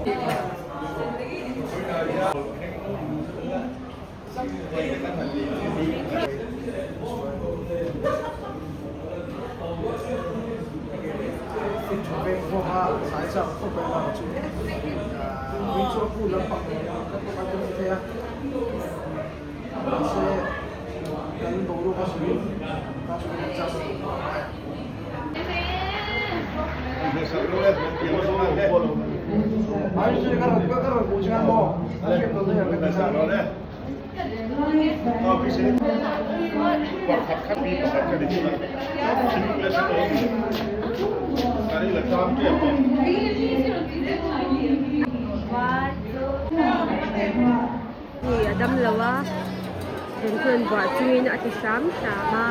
Hei a dam lo a themthawn buah chungin a ti hram hram a.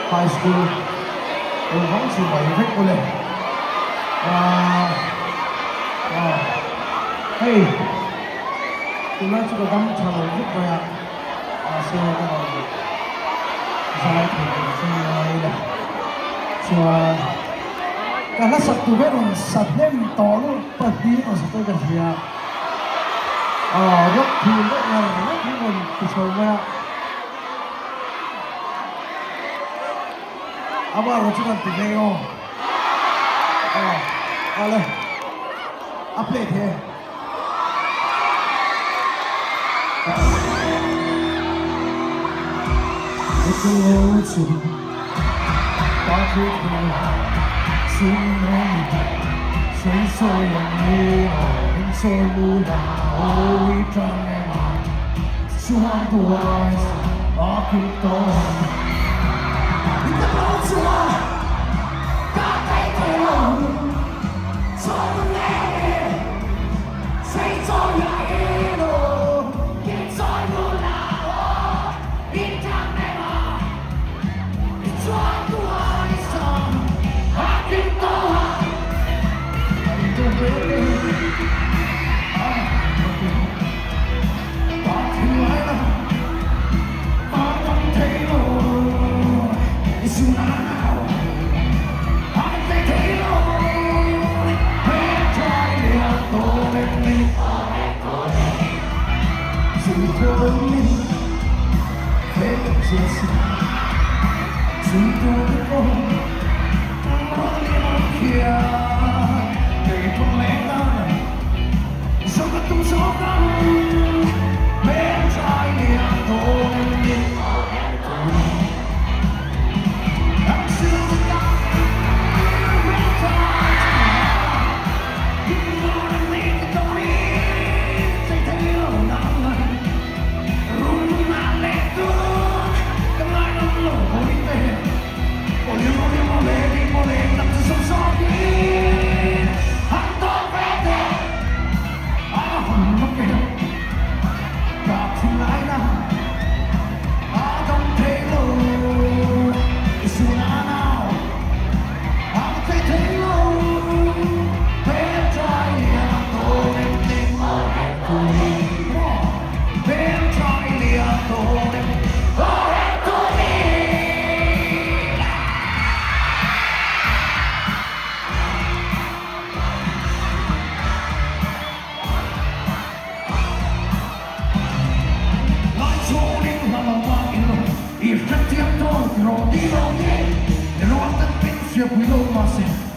High School engvang chi mai vek awle hei tunlai chu ka dam tha lo vek mai a mahse ka rawn zai thei tur chu ngai ila chuan ka hla sak tur ber rawn sa hnem tawh luh pahnih rawn sa tawh ka hria rock thil deuh ngar vek hi rawn ti chho mai a. Amah erawh chu kan ti ve aw. Aw, awle. A play thei e.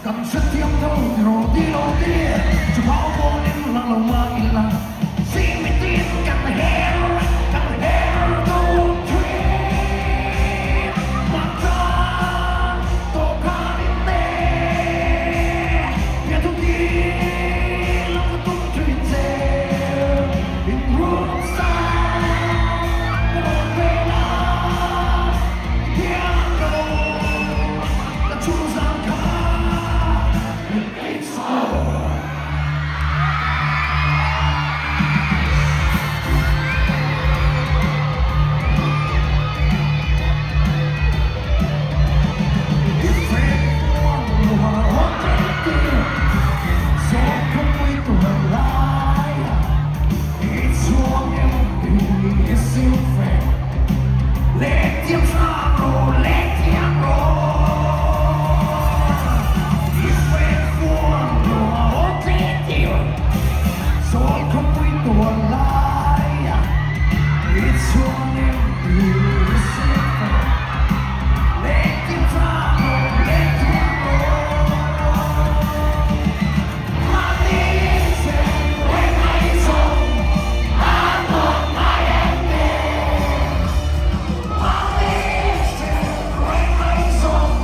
Kan hrethiam tho tiraw tiraw ti chu phau pawhin lang lo mah ila Zimitin kan her kan her dun thin Mahtan dawhkan in nek Biathu dil ka tum thin che In ruk sang ka rawn vel a I thiam lo Ka chhungzang kha min ei chhuak. I friend form lo ha hawn tel tir Zawk ka pui tur a lai a I chhuak em i sil friend Lehtiam hram rawh, lehtiam rawh. I friend fuan lo a aw tleh tir. Sawl khawpui tual lai a i chhuan em i silh friend. Lehtiam hram rawh, lehtiam rawh. Mahni chen reng mai zawng a nuam ngai em ni? Mahni chen reng mai zawng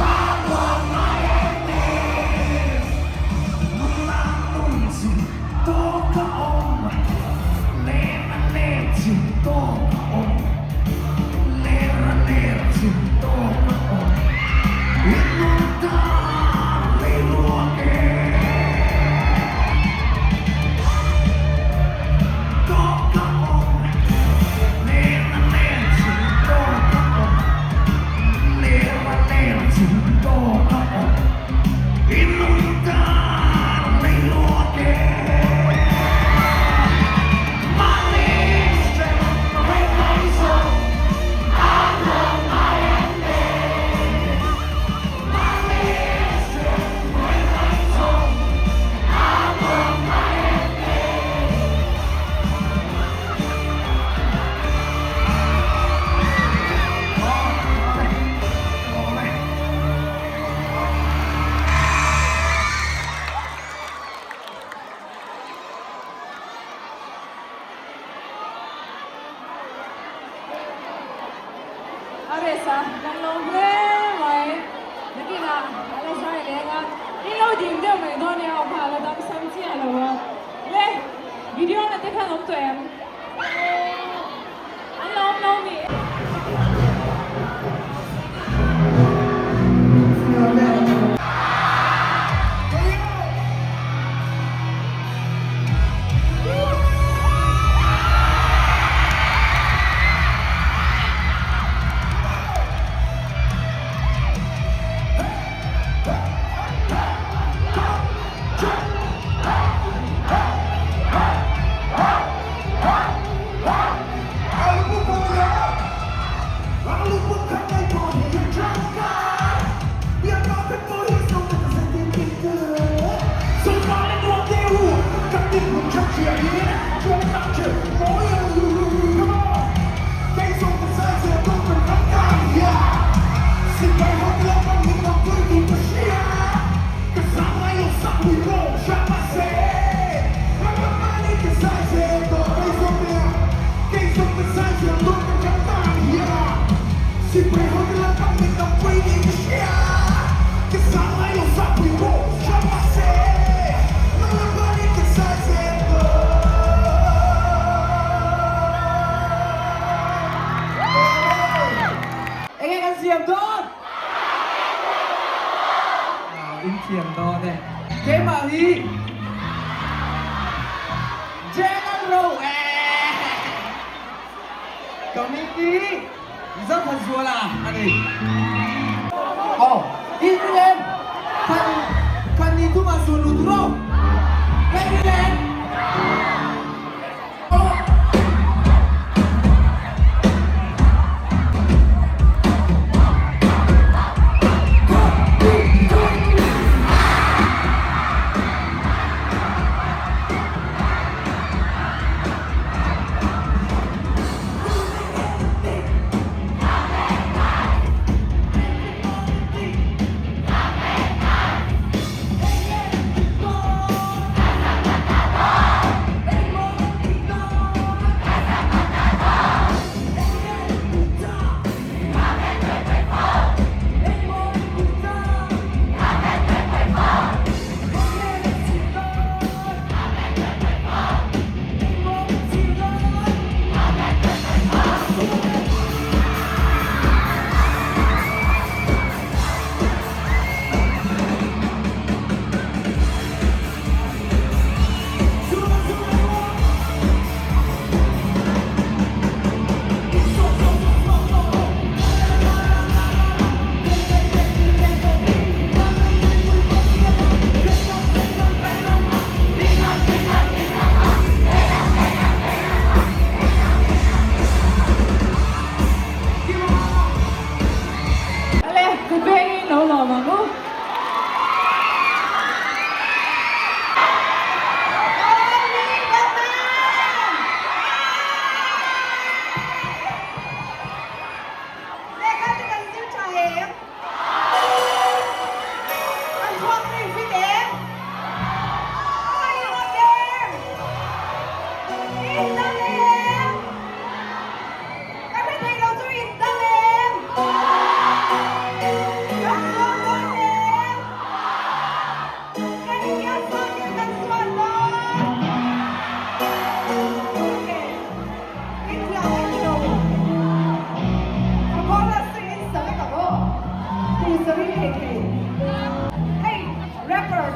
a nuam ngai em ni? Nunah nui chin tawk a awm, len a len chin tawk a awm, ler a ler chin tawk a awm. I nun tan lei luak e. Tawk a awm, len a len chin tawk a awm, ler a ler chin tawk a awm. I nun tan lei luak e. Mahni strength reng mai zawng a nuam ngai em ni? Mahni strength reng mai zawng a nuam ngai em ni? A rest a, kan lo hle mai. Nakinah a la zai leng a, in lo dim deuh mai dawn nia aw kha a la dam sam chiah lo a. Le, video na te khan awm tawh em? An la awm lo mi? Enge kan siam dawn? In thiam dawn e. Keimah hi Jack an ro e. Ka hming hi Zothanzuala a ni. Aw, in ring em? Khan khan ni thumah suan luh tur aw. Ka in ring em?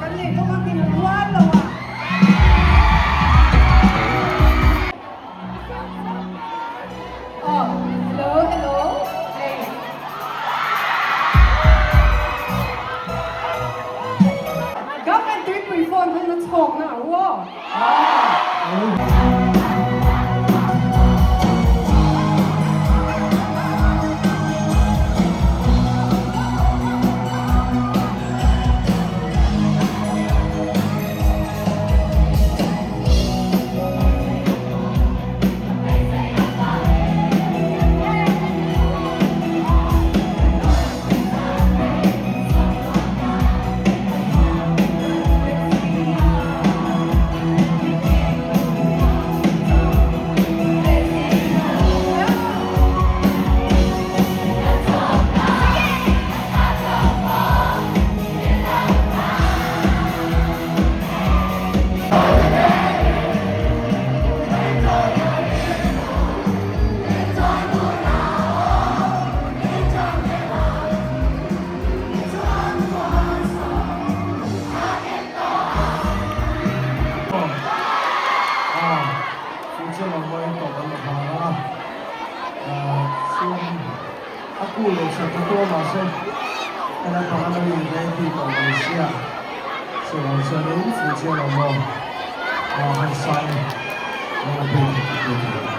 kan nei bawk a nghilh rual lo a. Aw hello hello hei. Government tuipui phone hman na chhawk na ang u aw. A ku leh chhak ka tuam ah se ka la pang a lo in reng tih tawh mai sia chuvang chuanin fuhchiang lo maw ah han sai lo a bik a ni.